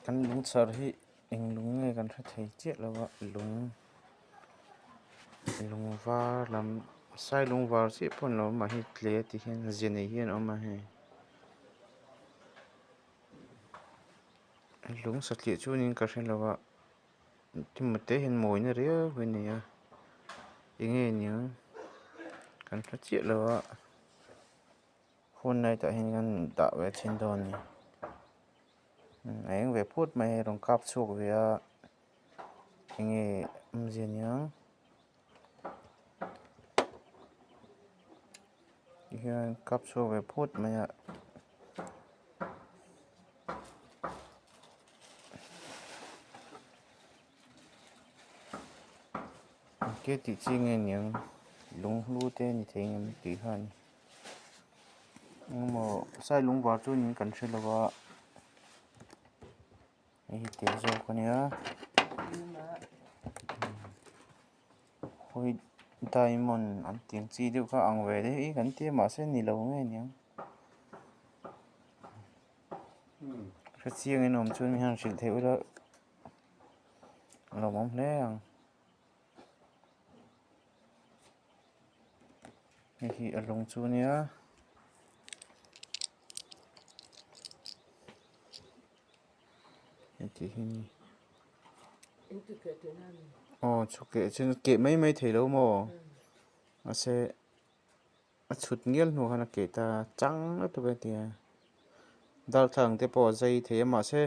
Kan lung chhar hi eng lung nge kan hre thei chiah lo a lung lung var lam sai lung var chiah pawh ni lo mah hi tle ti hian ze nei hian a awm a hei lung satliah chu niin ka hre lo a engemaw te hian mawina riau hi a nei a eng nge niang kan hre chiah lo a. Hun light ah hian kan dah ve thin dawn a ni a eng ve phut mai a rawn kap chhuak ve a enge awmzia niang tihian kap chhuak ve phut mai a. Engtia tih chi nge niang lung hlu te a ni thei ang em tih kha a ni. Engemaw sai lung var chu niin kan hre lo a hei hi tel zawk a nia khawi diamond an tih ang chi deuh kha a ang ve deuh hi kan tia mahse ni lo nge niang hrechiang in awm chuan mi hian hrilh theih ula a lawmawm hle ang. Hei hi a lung chu a nia heti hi aw chhuk keh chuan keh mai mai thei lo maw mahse a chhut ngial hnuah khan a keh ta chang lutuk a tia darthlalang te pawh a zai thei a mahse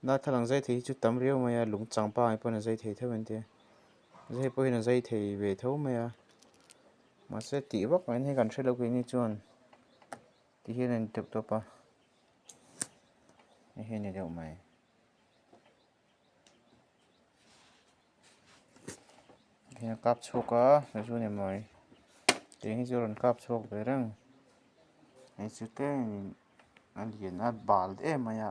darthlalang zai thei hi chu tam riau mai a lung chang pangai pawn a zai thei tho ang tia zai pawhin a zai thei ve tho mai a mahse tih vak mai hi kan hre lo keini chuan ti hian a in teuh tawp a hei hi a ni deuh mai. Hian a kap chhuak a hei chu a ni mai tiang hi chu a rawn kap chhuak ve reng hei chu te a lian a bal em mai a.